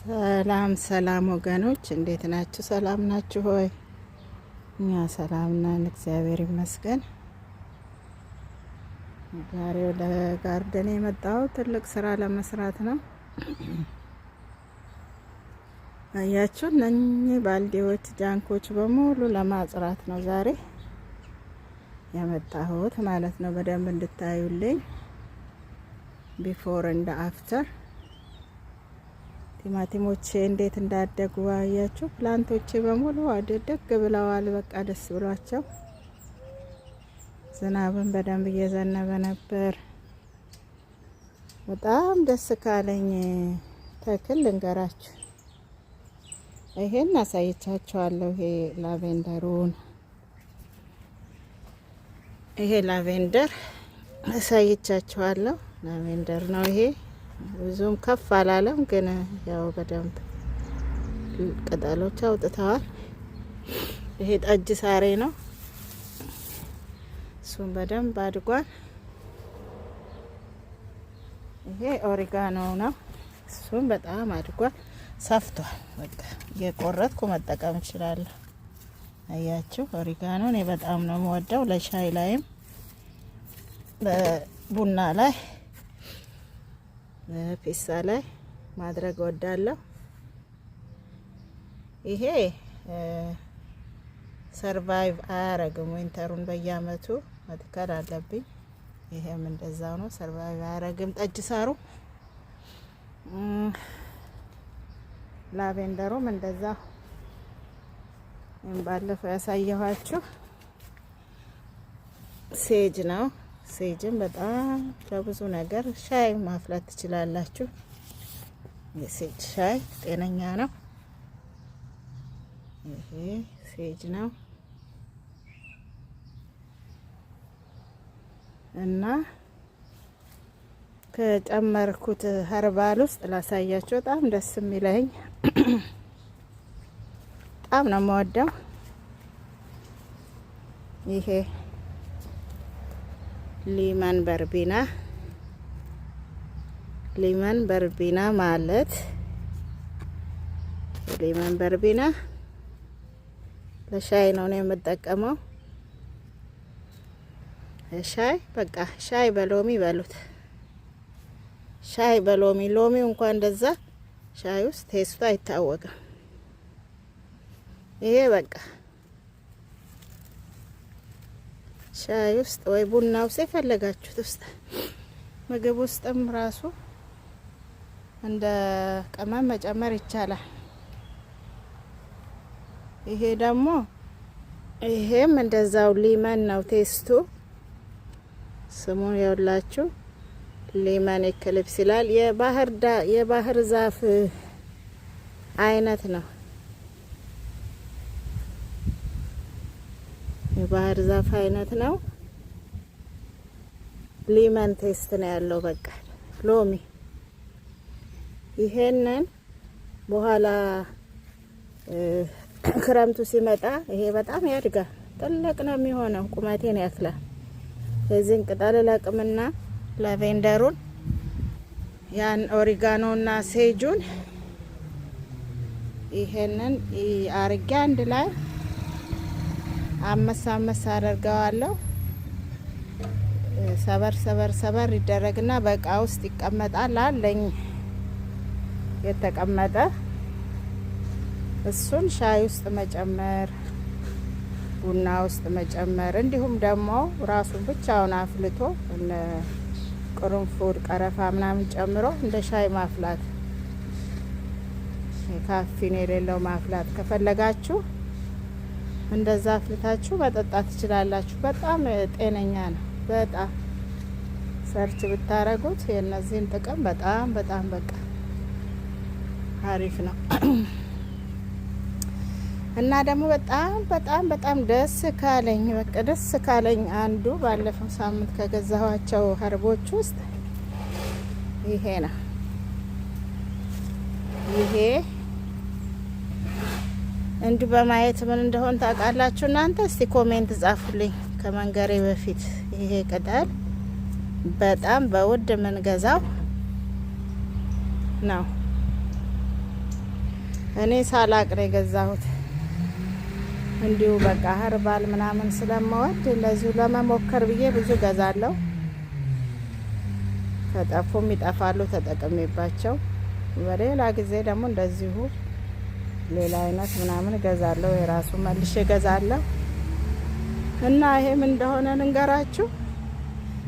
ሰላም ሰላም ወገኖች፣ እንዴት ናችሁ? ሰላም ናችሁ ወይ? እኛ ሰላም ነን፣ እግዚአብሔር ይመስገን። ዛሬ ወደ garden የመጣሁት ትልቅ ስራ ለመስራት ነው። አያችሁ፣ እነኚህ ባልዲዎች፣ ጃንኮች በሙሉ ለማጽዳት ነው ዛሬ የመጣሁት ማለት ነው። በደንብ እንድታዩልኝ before and after ቲማቲሞቼ እንዴት እንዳደጉ አያችሁ። Plant ኦቼ በሙሉ አደግ ብለዋል። በቃ ደስ ብሏቸው፣ ዝናብን በደንብ እየዘነበ ነበር። በጣም ደስ ካለኝ ተክል ልንገራችሁ። ይሄን አሳይቻችኋለሁ። ይሄ lavender ኡን፣ ይሄ lavender አሳይቻችኋለሁ። Lavender ነው ይሄ። ብዙም ከፍ አላለም፣ ግን ያው በደንብ ቅጠሎች አውጥተዋል። ይሄ ጠጅ ሳሬ ነው። እሱም በደንብ አድጓል። ይሄ oregano ነው። እሱም በጣም አድጓል፣ ሰፍቷል። በቃ እየቆረጥኩ መጠቀም እችላለሁ። አያችሁ፣ oregano እኔ በጣም ነው የምወደው። ለሻይ ላይም፣ በቡና ላይ፣ ፒዛ ላይ ማድረግ እወዳለሁ። ይሄ survive አያረግም winter ኡን፣ በየአመቱ መትከል አለብኝ። ይሄም እንደዛው ነው፣ survive አያረግም። ጠጅ ሳሩ፣ lavender ኡም እንደዛው። ባለፈው ያሳየኋችሁ sage ነው። Sage ን በጣም ለብዙ ነገር ሻይ ማፍላት ትችላላችሁ። የ sage ሻይ ጤነኛ ነው። ይሄ sage ነው እና ከጨመርኩት herbal ውስጥ ላሳያችሁ። በጣም ደስ የሚለኝ፣ በጣም ነው የምወደው፣ ይሄ lemon verbena። Lemon verbena ማለት lemon verbena ለሻይ ነው ነው የምጠቀመው። ሻይ በቃ ሻይ በሎሚ በሉት። ሻይ በሎሚ፣ ሎሚው እንኳን እንደዛ ሻይ ውስጥ taste ኡ አይታወቅም። ይሄ በቃ ሻይ ውስጥ ወይ ቡና ውስጥ፣ የፈለጋችሁት ውስጥ፣ ምግብ ውስጥም ራሱ እንደ ቅመም መጨመር ይቻላል። ይሄ ደግሞ፣ ይሄም እንደዛው lemon ነው taste ኡ። ስሙን ያውላችሁ lemon eclipse ይላል። የባህር ዛፍ አይነት ነው። የባህር ዛፍ አይነት ነው። Lemon taste ነው ያለው። በቃ ሎሚ። ይሄንን በኋላ ክረምቱ ሲመጣ ይሄ በጣም ያድጋል። ትልቅ ነው የሚሆነው፣ ቁመቴን ያክላል። የዚህን ቅጠል ለቅምና lavender ኡን፣ ያን oregano ና sage ኡን ይሄንን አርጌ አንድ ላይ አመስ አመስ አደርገዋለሁ። ሰበር ሰበር ሰበር ይደረግና በእቃ ውስጥ ይቀመጣል። አለኝ የተቀመጠ። እሱን ሻይ ውስጥ መጨመር፣ ቡና ውስጥ መጨመር፣ እንዲሁም ደግሞ ራሱን ብቻውን አፍልቶ እነ ቅርንፉድ፣ ቀረፋ ምናምን ጨምሮ እንደ ሻይ ማፍላት፣ ካፊን የሌለው ማፍላት ከፈለጋችሁ እንደዛ አፍልታችሁ መጠጣት ትችላላችሁ። በጣም ጤነኛ ነው። በጣም search ብታረጉት የእነዚህን ጥቅም በጣም በጣም በቃ አሪፍ ነው። እና ደግሞ በጣም በጣም በጣም ደስ ካለኝ፣ በቃ ደስ ካለኝ አንዱ ባለፈው ሳምንት ከገዛኋቸው herb ኦች ውስጥ ይሄ ነው። ይሄ እንዲሁ በማየት ምን እንደሆን ታውቃላችሁ እናንተ? እስቲ comment ጻፉልኝ ከመንገሬ በፊት። ይሄ ቅጠል በጣም በውድ የምንገዛው ነው። እኔ ሳላቅ ነው የገዛሁት። እንዲሁ በቃ herbal ምናምን ስለምወድ እንደዚሁ ለመሞከር ብዬ ብዙ ገዛለሁ። ከጠፉም ይጠፋሉ ተጠቅሜባቸው። በሌላ ጊዜ ደግሞ እንደዚሁ ሌላ አይነት ምናምን እገዛለሁ። የራሱ መልሼ እገዛለሁ። እና ይሄም እንደሆነ ልንገራችሁ፣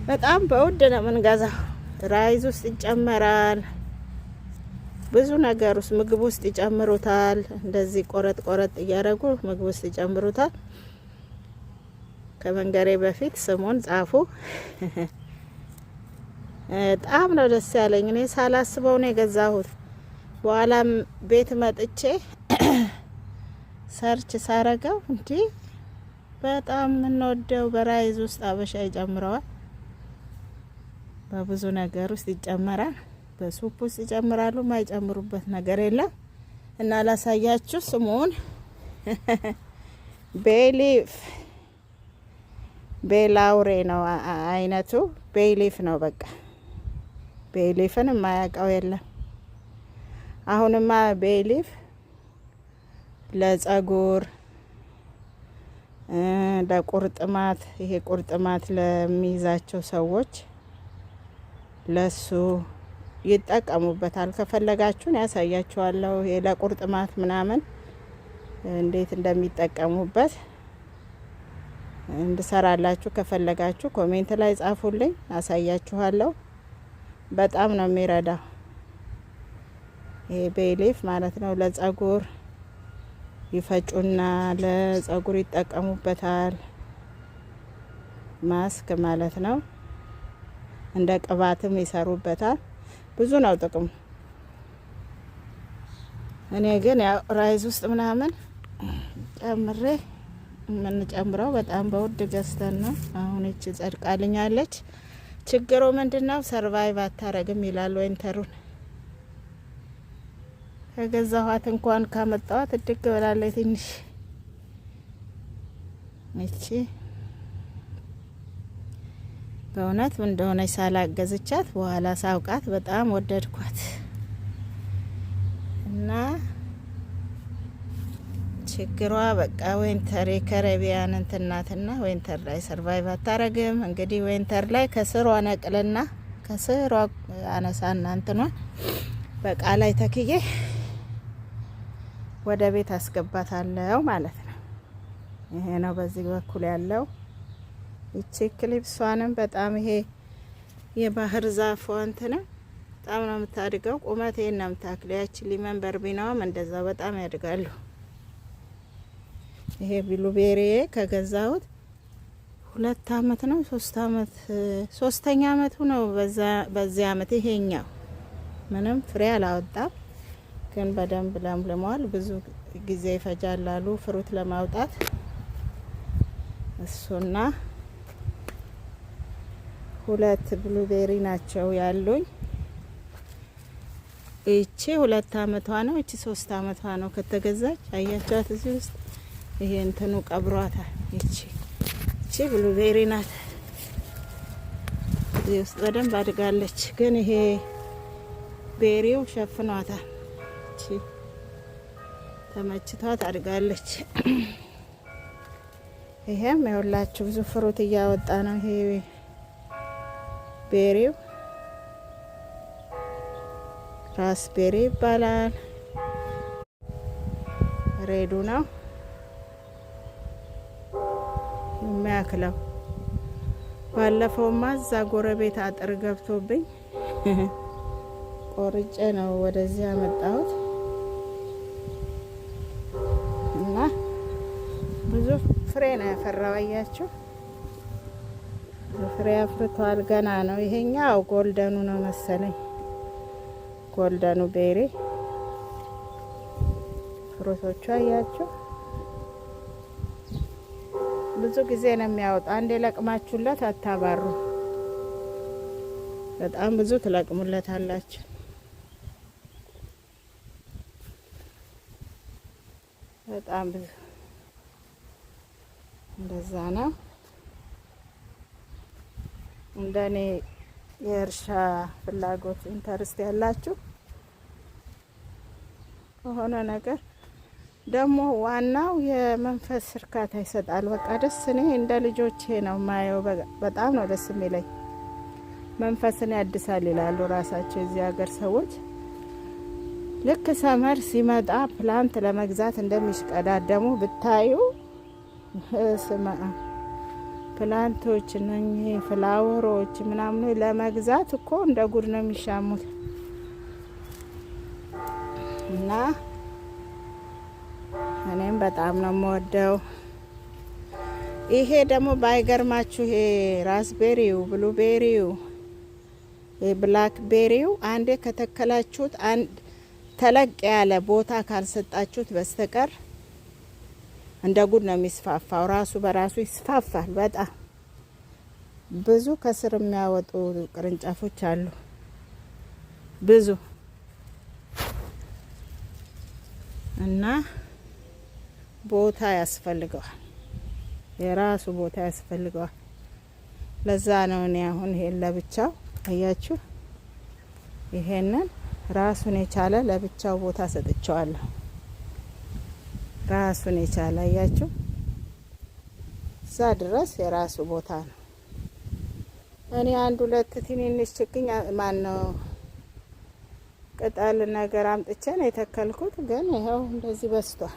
በጣም በውድ ነው የምንገዛው። Rice ውስጥ ይጨመራል፣ ብዙ ነገር ውስጥ፣ ምግብ ውስጥ ይጨምሩታል። እንደዚህ ቆረጥ ቆረጥ እያደረጉ ምግብ ውስጥ ይጨምሩታል። ከመንገሬ በፊት ስሙን ጻፉ። በጣም ነው ደስ ያለኝ። እኔ ሳላስበው ነው የገዛሁት። በኋላም ቤት መጥቼ search ሳረገው እንዲህ በጣም የምንወደው በ rice ውስጥ አበሻ ይጨምረዋል። በብዙ ነገር ውስጥ ይጨመራል። በ soup ውስጥ ይጨምራሉ። ማይጨምሩበት ነገር የለም። እና ላሳያችሁ ስሙን፣ bay leaf፣ bay laurel ነው አይነቱ። Bay leaf ነው በቃ። Bay leaf ን የማያውቀው የለም። አሁንማ bay leaf ለጸጉር፣ ለቁርጥማት፣ ይሄ ቁርጥማት ለሚይዛቸው ሰዎች ለሱ ይጠቀሙበታል። ከፈለጋችሁን ያሳያችኋለሁ። ይሄ ለቁርጥማት ምናምን እንዴት እንደሚጠቀሙበት እንድሰራላችሁ ከፈለጋችሁ comment ላይ ጻፉልኝ፣ አሳያችኋለሁ። በጣም ነው የሚረዳው ይሄ bay leaf ማለት ነው። ለጸጉር ይፈጩና ለጸጉር ይጠቀሙበታል። ማስክ ማለት ነው። እንደ ቅባትም ይሰሩበታል። ብዙ ነው ጥቅሙ። እኔ ግን ያው rice ውስጥ ምናምን ጨምሬ የምንጨምረው በጣም በውድ ገዝተን ነው። አሁን ይቺ ጸድቃልኛለች። ችግሩ ምንድን ነው? Survive አታረግም ይላል winter ኡን። ከገዛኋት እንኳን ካመጣኋት እድግ ብላለች ትንሽ። እቺ በእውነት ምን እንደሆነች ሳላቅ ገዝቻት በኋላ ሳውቃት በጣም ወደድኳት። እና ችግሯ በቃ winter የካሪቢያን እንትን ናትና winter ላይ survive አታረግም። እንግዲህ winter ላይ ከስሯ ነቅልና ከስሯ አነሳና እንትኗን በቃ ላይ ተክዬ ወደ ቤት አስገባታለሁ ማለት ነው። ይሄ ነው በዚህ በኩል ያለው። ይቺ eclipse ኧንም በጣም ይሄ የባህር ዛፏ እንትንም በጣም ነው የምታድገው። ቁመት ይሄን ነው የምታክለው። ያቺ lemon verbena ዋም እንደዛ በጣም ያድጋሉ። ይሄ blueberry ከገዛሁት 2 አመት ነው፣ 3 አመት፣ ሶስተኛ አመቱ ነው። በዛ በዚህ አመት ይሄኛው ምንም ፍሬ አላወጣም፣ ግን በደንብ ለምልሟል። ብዙ ጊዜ ይፈጃል አሉ fruit ለማውጣት። እሱና ሁለት blueberry ናቸው ያሉኝ። ይቺ 2 አመቷ ነው። ይቺ 3 አመቷ ነው ከተገዛች። አያቸዋት እዚህ ውስጥ ይሄ እንትኑ ቀብሯታል። ይቺ blueberry ናት። እዚህ ውስጥ በደንብ አድጋለች፣ ግን ይሄ berry ው ሸፍኗታል። ይቺ ተመችቷት አድጋለች። ይሄም ይኸውላችሁ ብዙ fruit እያወጣ ነው። ይሄ berry ው raspberry ይባላል። Red ኡ ነው የሚያክለው። ባለፈውማ እዛ ጎረቤት አጥር ገብቶብኝ ቆርጬ ነው ወደዚህ ያመጣሁት እና ብዙ ፍሬ ነው ያፈራው። አያችሁ፣ ብዙ ፍሬ አፍርቷል። ገና ነው። ይሄኛው golden ኡ ነው መሰለኝ። Golden ኡ berry fruit ኦቹ አያችሁ፣ ብዙ ጊዜ ነው የሚያወጣ። አንዴ ለቅማችሁለት አታባሩ። በጣም ብዙ ትለቅሙለት አላችሁ። በጣም ብዙ እንደዛ ነው። እንደኔ የእርሻ ፍላጎት interest ያላችሁ በሆነ ነገር ደግሞ ዋናው የመንፈስ እርካታ ይሰጣል። በቃ ደስ፣ እኔ እንደ ልጆቼ ነው ማየው። በጣም ነው ደስ የሚለኝ። መንፈስን ያድሳል ይላሉ ራሳቸው የዚህ ሀገር ሰዎች። ልክ summer ሲመጣ plant ለመግዛት እንደሚሽቀዳደሙ ብታዩ፣ ስማ፣ plant ኦች እነኚህ flower ኦች ምናምኑ ለመግዛት እኮ እንደ ጉድ ነው የሚሻሙት። እና እኔም በጣም ነው የምወደው። ይሄ ደግሞ ባይገርማችሁ ይሄ raspberry ው፣ blueberry ው፣ blackberry ው አንዴ ከተከላችሁት አንድ ተለቅ ያለ ቦታ ካልሰጣችሁት በስተቀር እንደ ጉድ ነው የሚስፋፋው። ራሱ በራሱ ይስፋፋል። በጣም ብዙ ከስር የሚያወጡ ቅርንጫፎች አሉ፣ ብዙ። እና ቦታ ያስፈልገዋል፣ የራሱ ቦታ ያስፈልገዋል። ለዛ ነው እኔ አሁን ይሄን ለብቻው፣ አያችሁ፣ ይሄንን ራሱን የቻለ ለብቻው ቦታ ሰጥቼዋለሁ። ራሱን የቻለ፣ አያችሁ፣ እዛ ድረስ የራሱ ቦታ ነው። እኔ አንድ ሁለት ትንንሽ ችግኝ፣ ማን ነው፣ ቅጠል ነገር አምጥቼ ነው የተከልኩት፣ ግን ይኸው እንደዚህ በስቷል።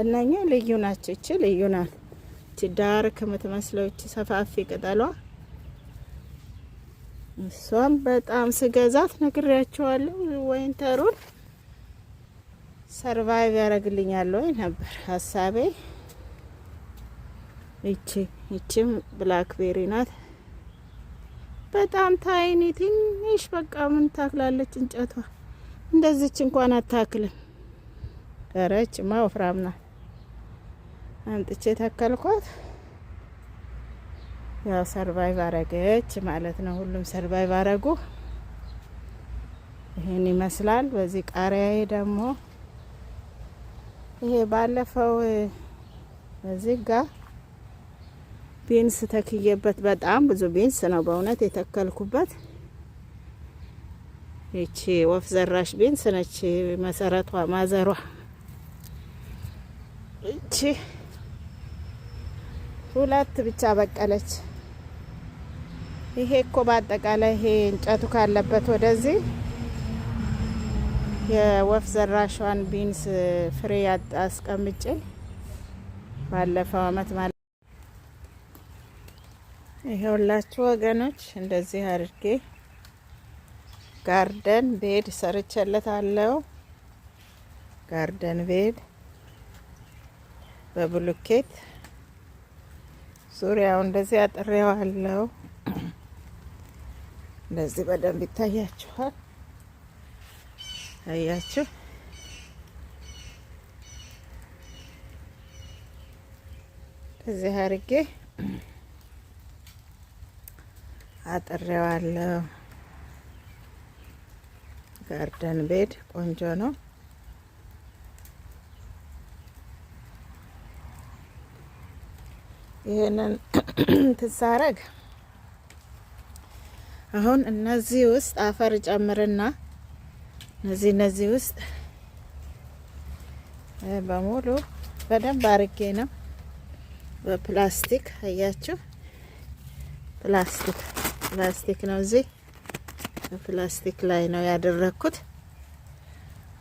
እነኚህ ልዩ ናቸው። እቺ ልዩ ናት። እቺ dark የምትመስለው፣ እቺ ሰፋፊ ቅጠሏ፣ እሷም በጣም ስገዛት ነግሬያቸዋለሁ። Winter ኡን survive ያደርግልኛል ወይ ነበር ሀሳቤ። ይቺ ይቺም blackberry ናት። በጣም tiny፣ ትንሽ፣ በቃ ምን ታክላለች እንጨቷ፣ እንደዚች እንኳን አታክልም። ኧረ ይቺማ ወፍራም ናት። አምጥቼ ተከልኳት። ያው survive አረገች ማለት ነው። ሁሉም survive አረጉ። ይሄን ይመስላል። በዚህ ቃሪያዬ ደግሞ ይሄ ባለፈው በዚህ ጋ beans ተክዬበት፣ በጣም ብዙ beans ነው በእውነት የተከልኩበት። ይቺ ወፍ ዘራሽ beans ነች መሰረቷ፣ ማዘሯ። ይቺ ሁለት ብቻ በቀለች። ይሄ እኮ በአጠቃላይ ይሄ እንጨቱ ካለበት ወደዚህ የወፍ ዘራሿን beans ፍሬ አስቀምጬ ባለፈው አመት ማለት። ይሄውላችሁ ወገኖች፣ እንደዚህ አድርጌ garden bed ሰርቼለታለሁ። Garden bed በብሎኬት ዙሪያው እንደዚህ አጥሬዋለሁ። እንደዚህ በደንብ ይታያችኋል። አያችሁ፣ እዚህ አድርጌ አጥሬዋለሁ። Garden bed ቆንጆ ነው። ይሄንን ትሳረግ አሁን እነዚህ ውስጥ አፈር ጨምርና እነዚህ ውስጥ በሙሉ በደንብ አርጌ ነው በፕላስቲክ፣ አያችሁ፣ ፕላስቲክ ነው። እዚህ በፕላስቲክ ላይ ነው ያደረግኩት።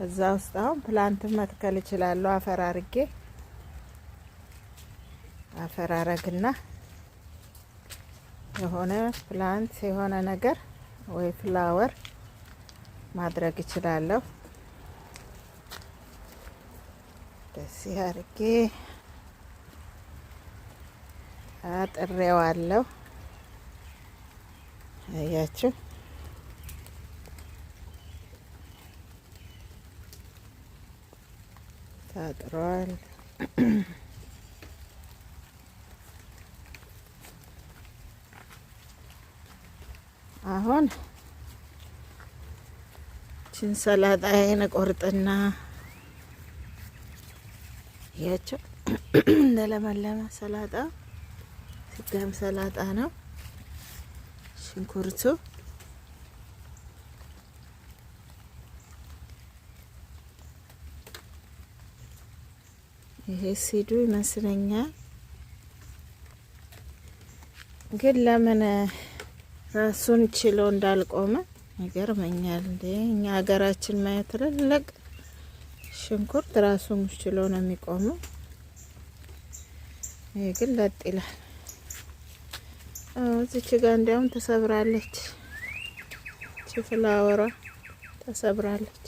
እዛ ውስጥ አሁን plant መትከል እችላለሁ። አፈር አርጌ፣ አፈር አረግና የሆነ plant፣ የሆነ ነገር ወይ flower ማድረግ እችላለሁ። ደዚህ አርጌ አጥሬዋለሁ። አያችሁ፣ ታጥሯል። አሁን ችን ሰላጣዬን ቆርጥና፣ ያቸው እንደለመለመ ሰላጣ፣ ስጋም ሰላጣ ነው። ሽንኩርቱ ይሄ seed ኡ ይመስለኛል። ግን ለምን ራሱን ችሎ እንዳልቆመ ይገርመኛል። እንዴ እኛ ሀገራችን ማየት ትልልቅ ሽንኩርት ራሱን ችሎ ነው የሚቆመው። ይሄ ግን ለጥ ይላል። እዚች ጋ እንዲያውም ተሰብራለች። እቺ flower ዋ ተሰብራለች።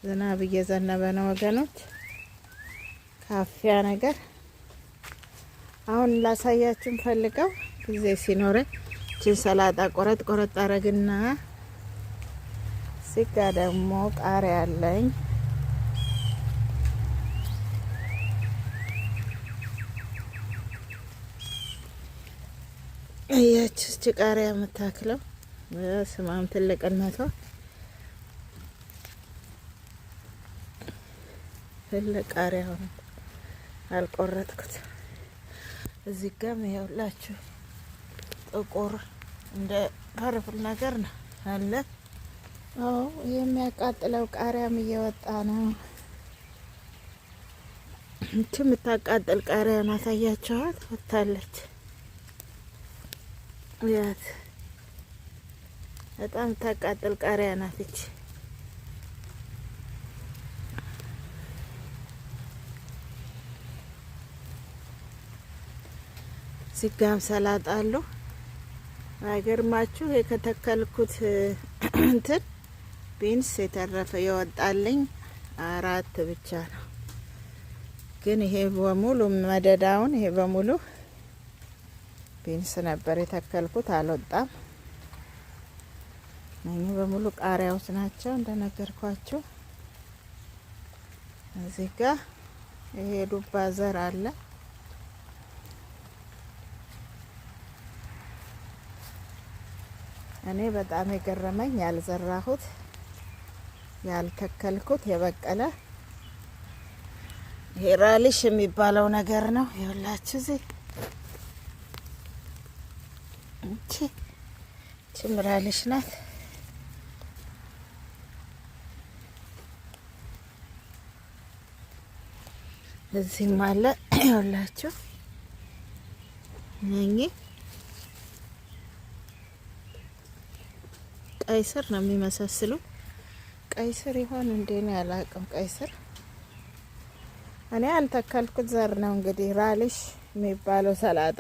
ዝናብ እየዘነበ ነው ወገኖች፣ ካፊያ ነገር አሁን ላሳያችሁ ፈልገው ጊዜ ሲኖረኝ እችን ሰላጣ ቆረጥ ቆረጥ አረግና ሲጋ ደግሞ ቃሪያ አለኝ። እያችሁ እች ቃሪያ የምታክለው ስማም ትልቅነቷ ትልቅ ቃሪያ ሆነ። አልቆረጥኩት። እዚህ ጋም ይኸውላችሁ ጥቁር እንደ purple ነገር ነው አለ። አዎ የሚያቃጥለው ቃሪያም እየወጣ ነው። እቺ የምታቃጥል ቃሪያ ናት። አያችኋት? ወጥታለች። ያት በጣም የምታቃጥል ቃሪያ ናት እቺ። እዚህ ሰላጣ አሉ። አይገርማችሁ የከተከልኩት እንትን beans የተረፈ የወጣልኝ አራት ብቻ ነው። ግን ይሄ በሙሉ መደዳውን ይሄ በሙሉ beans ነበር የተከልኩት፣ አልወጣም። እነኚህ በሙሉ ቃሪያዎች ናቸው እንደነገርኳችሁ። እዚህ ጋ ይሄ ዱባ ዘር አለ። እኔ በጣም የገረመኝ ያልዘራሁት ያልተከልኩት የበቀለ ይሄ radish የሚባለው ነገር ነው። ይኸውላችሁ እዚህ እቺ እቺም radish ናት። እዚህም አለ ይኸውላችሁ እነኚህ ቀይ ስር ነው የሚመሳስሉ። ቀይ ስር ይሆን እንዴ ነው ያላቅም። ቀይ ስር እኔ ያልተከልኩት ዘር ነው እንግዲህ radish የሚባለው ሰላጣ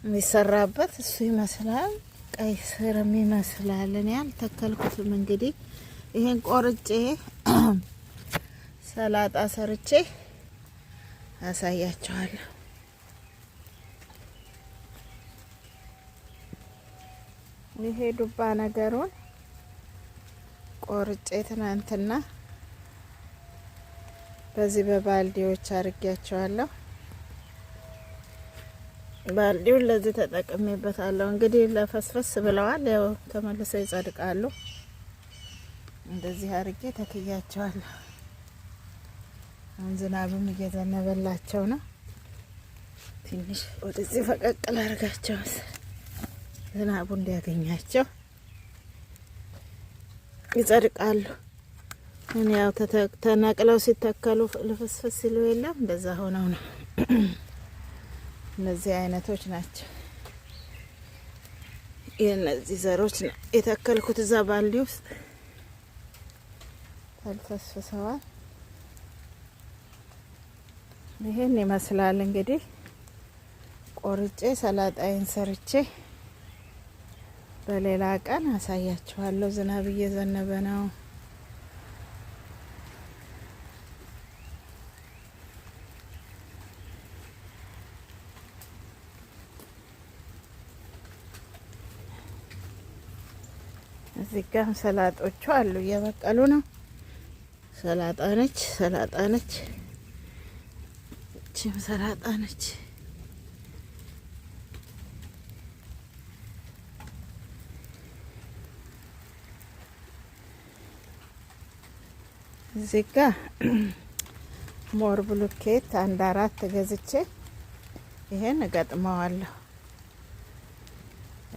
የሚሰራበት እሱ ይመስላል። ቀይ ስርም ይመስላል። እኔ ያልተከልኩትም እንግዲህ ይሄን ቆርጬ ሰላጣ ሰርቼ አሳያችኋለሁ። ይሄ ዱባ ነገሩን ቆርጬ ትናንትና በዚህ በባልዲዎች አድርጊያቸዋለሁ። ባልዲውን ለዚህ ተጠቅሜበታለሁ። እንግዲህ ለፈስፈስ ብለዋል፣ ያው ተመልሰው ይጸድቃሉ። እንደዚህ አድርጌ ተክያቸዋለሁ። አሁን ዝናብም እየዘነበላቸው ነው። ትንሽ ወደዚህ ፈቀቅ ላድርጋቸው ዝናቡ እንዲያገኛቸው ይጸድቃሉ። እኔ ያው ተነቅለው ሲተከሉ ልፍስፍስ ሲሉ የለም እንደዛ ሆነው ነው። እነዚህ አይነቶች ናቸው። የእነዚህ ዘሮች ነው የተከልኩት እዛ ባልዲ ውስጥ ተልፈስፍሰዋል። ይሄን ይመስላል እንግዲህ ቆርጬ ሰላጣዬን ሰርቼ በሌላ ቀን አሳያችኋለሁ። ዝናብ እየዘነበ ነው። እዚህ ጋር ሰላጦቹ አሉ እየበቀሉ ነው። ሰላጣ ነች፣ ሰላጣ ነች፣ እቺም ሰላጣ ነች። እዚህ ጋ more ብሎኬት አንድ አራት ገዝቼ ይሄን እገጥመዋለሁ።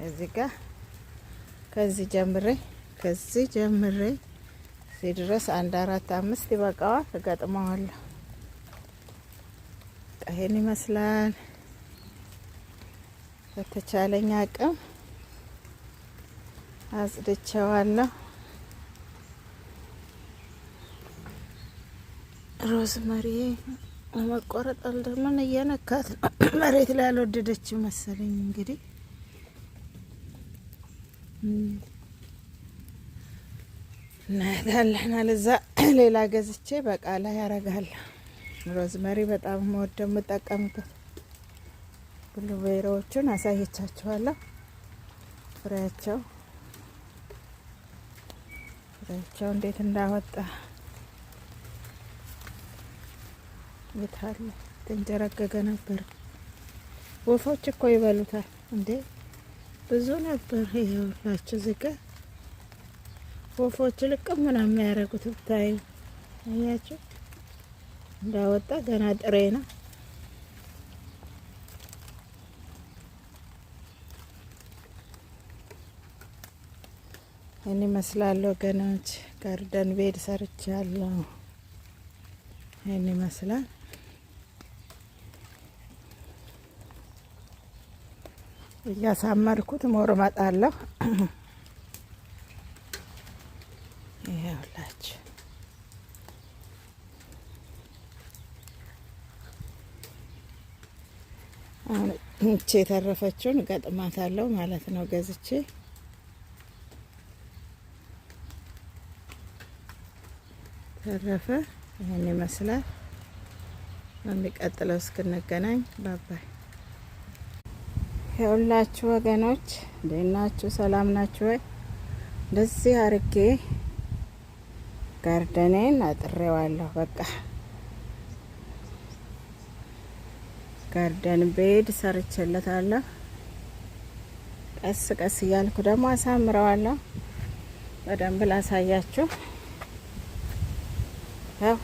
እዚህ ጋ ከዚህ ጀምሬ ከዚህ ጀምሬ እዚህ ድረስ አንድ አራት አምስት ይበቃዋል። እገጥመዋለሁ። ይሄን ይመስላል። በተቻለኝ አቅም አጽድቼዋለሁ። Rosemary ለመቆረጥ አልደምን እየነካት ነው። መሬት ላይ አልወደደችም መሰለኝ። እንግዲህ እናያታለን። አለዛ ሌላ ገዝቼ በቃ ላይ ያረጋለሁ። Rosemary በጣም የምወደው የምጠቀምበት blueberry ዎቹን አሳይቻችኋለሁ። ፍሬያቸው እንዴት እንዳወጣ የታለ ተንጀረገገ ነበር። ወፎች እኮ ይበሉታል እንዴ! ብዙ ነበር። ይኸውላችሁ እዚህ ጋ ወፎች ልቅም ምናምን የሚያደርጉት ብታዩ፣ አያችሁ እንዳወጣ ገና ጥሬ ነው። ይህን ይመስላል ወገኖች። Garden bed ሰርቻለሁ። ይህን ይመስላል። እያሳመርኩት more እመጣለሁ። ይኸውላችሁ አሁን እቺ የተረፈችውን ገጥማታለሁ ማለት ነው ገዝቼ። ተረፈ ይህን ይመስላል። በሚቀጥለው እስክንገናኝ bye bye። ይኸውላችሁ ወገኖች እንዴት ናችሁ? ሰላም ናችሁ ወይ? እንደዚህ አርጌ garden ኤን አጥሬዋለሁ። በቃ garden bed ሰርቼለታለሁ። ቀስ ቀስ እያልኩ ደግሞ አሳምረዋለሁ። በደንብ ላሳያችሁ። ያው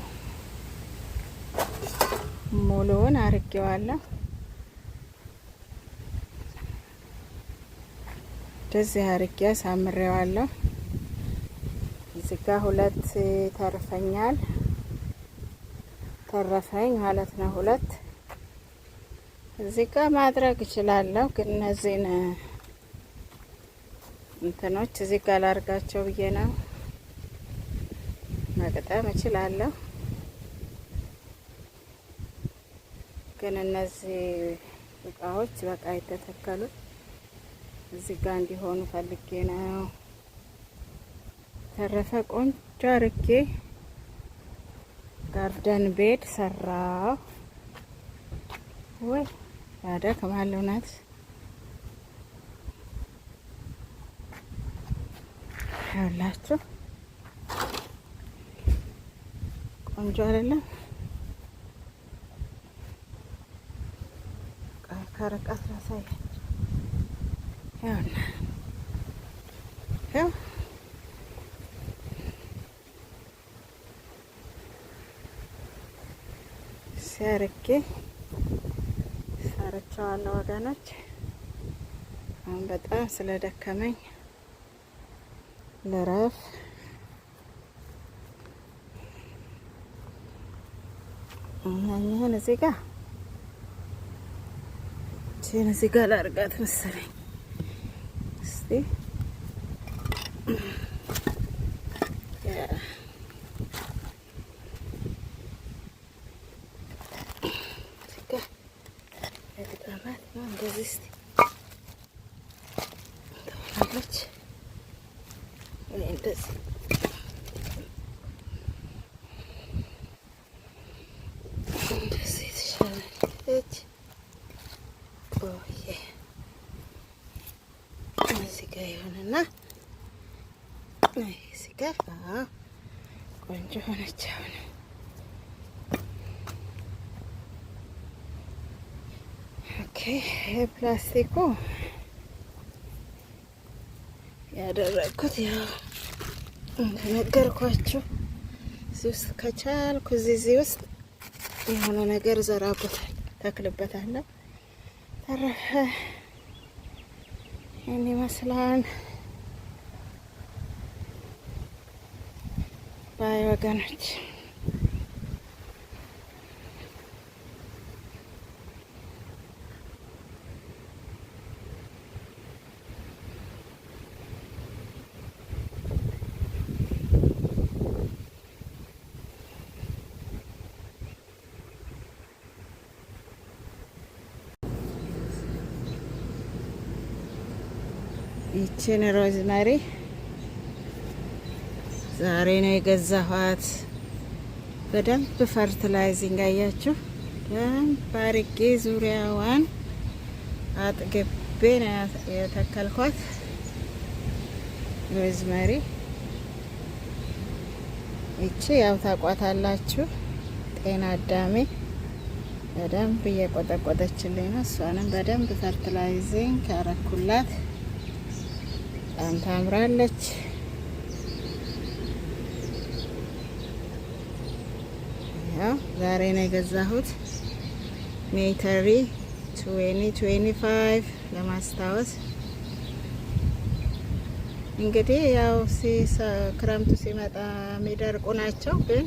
ሙሉውን አርጌዋለሁ። እንደዚህ አርጌ አሳምሬዋለሁ። እዚህ ጋ ሁለት ተርፈኛል፣ ተረፈኝ ማለት ነው። ሁለት እዚህ ጋ ማድረግ እችላለሁ፣ ግን እነዚህን እንትኖች እዚህ ጋ ላርጋቸው ብዬ ነው። መቅጠም እችላለሁ፣ ግን እነዚህ እቃዎች በቃ የተተከሉት እዚህ ጋር እንዲሆኑ ፈልጌ ነው። ተረፈ ቆንጆ አርጌ garden bed ሰራው። ወይ ያደክማል እውነት። ያላችሁ ቆንጆ አይደለም? ከርቀት ላሳያችሁ። ያውና ያው ሲያርጌ ሰርቸዋለሁ ወገኖች። አሁን በጣም ስለደከመኝ ልረፍ። እኛን እዚህ ጋር እዚህ ጋር ላርጋት መሰለኝ። እስቲ ግጠማት ነው እንደዚህ እስቲ ትሆናለች ወይ እንደዚህ ትሻላለች። ቆየ እዚህ ጋር ይሆንና እዚህ ጋር ቆንጆ ሆነች። አሁን okay፣ ፕላስቲኩ ያደረግኩት ያው እንደነገርኳችሁ እዚህ ውስጥ ከቻልኩ እዚህ ውስጥ የሆነ ነገር ዘራበታል ተክልበታለሁ። ተረፈ ይህን ይመስላል። Bye ወገኖች። ይችን rosemary ዛሬ ነው የገዛኋት። በደንብ fertilizing አያችሁ፣ ደንብ አርጌ ዙሪያዋን አጥግቤ ነው የተከልኳት rosemary። ይቺ ያው ታቋታላችሁ፣ ጤና አዳሜ በደንብ እየቆጠቆጠችልኝ ነው። እሷንም በደንብ fertilizing ካረኩላት በጣም ታምራለች። ያው ዛሬ ነው የገዛሁት፣ May 30, 2025 ለማስታወስ። እንግዲህ ያው ክረምቱ ሲመጣ የሚደርቁ ናቸው፣ ግን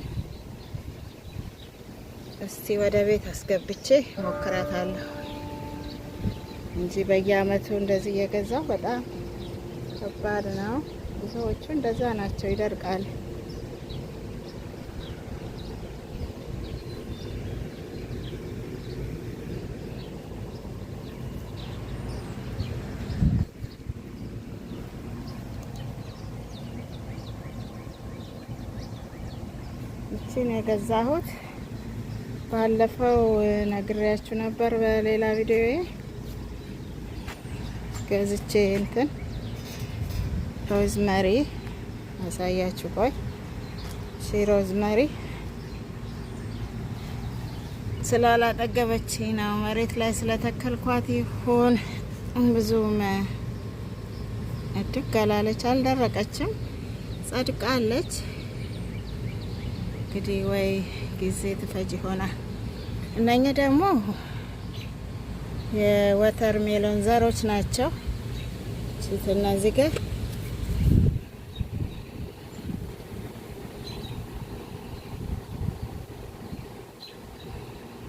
እስቲ ወደ ቤት አስገብቼ ሞክራታለሁ እንጂ በየአመቱ እንደዚህ እየገዛው በጣም ከባድ ነው። ብዙዎቹ እንደዛ ናቸው፣ ይደርቃል። ይቺን የገዛሁት ባለፈው ነግሬያችሁ ነበር በሌላ ቪዲዮ ገዝቼ እንትን rosemary አሳያችሁ። ቆይ ሺ rosemary ስላላጠገበች ነው መሬት ላይ ስለተከልኳት ይሁን ብዙም እድግ አላለች፣ አልደረቀችም፣ ጸድቃለች። እንግዲህ ወይ ጊዜ ትፈጅ ይሆናል። እነኚህ ደግሞ የ watermelon ዘሮች ናቸው። እነዚህ ጋር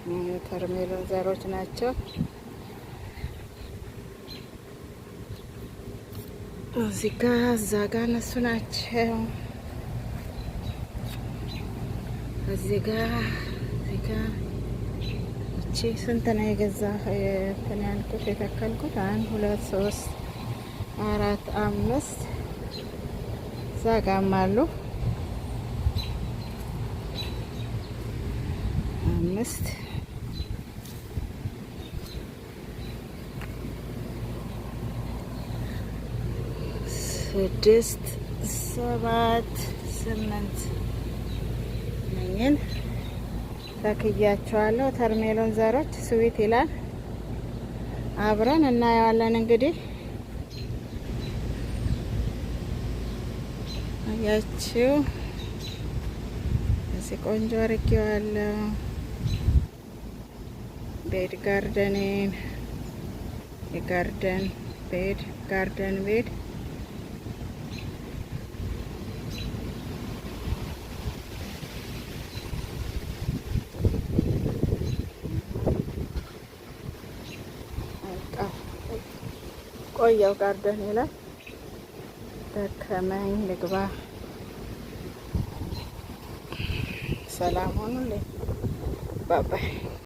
የ watermelon ዘሮች ናቸው። እዚህ ጋ እዛ ጋ እነሱ ናቸው። እዚህ ጋ እዚህ ጋ እቺ ስንት ነው የገዛ እንትን ያልኩት የተከልኩት? አንድ፣ ሁለት፣ ሶስት፣ አራት፣ አምስት። እዛ ጋም አሉ አምስት። ስድስት፣ ሰባት፣ ስምንት እነኝን ተክያቸዋለሁ። Watermelon ዘሮች sweet ይላል። አብረን እናየዋለን። እንግዲህ አያችሁ እዚህ ቆንጆ አድርጌዋለሁ። Bed garden ኤን የ garden bed garden bed ቆየው garden ላይ ደከመኝ፣ ልግባ። ሰላም ሆኑልኝ። Bye bye.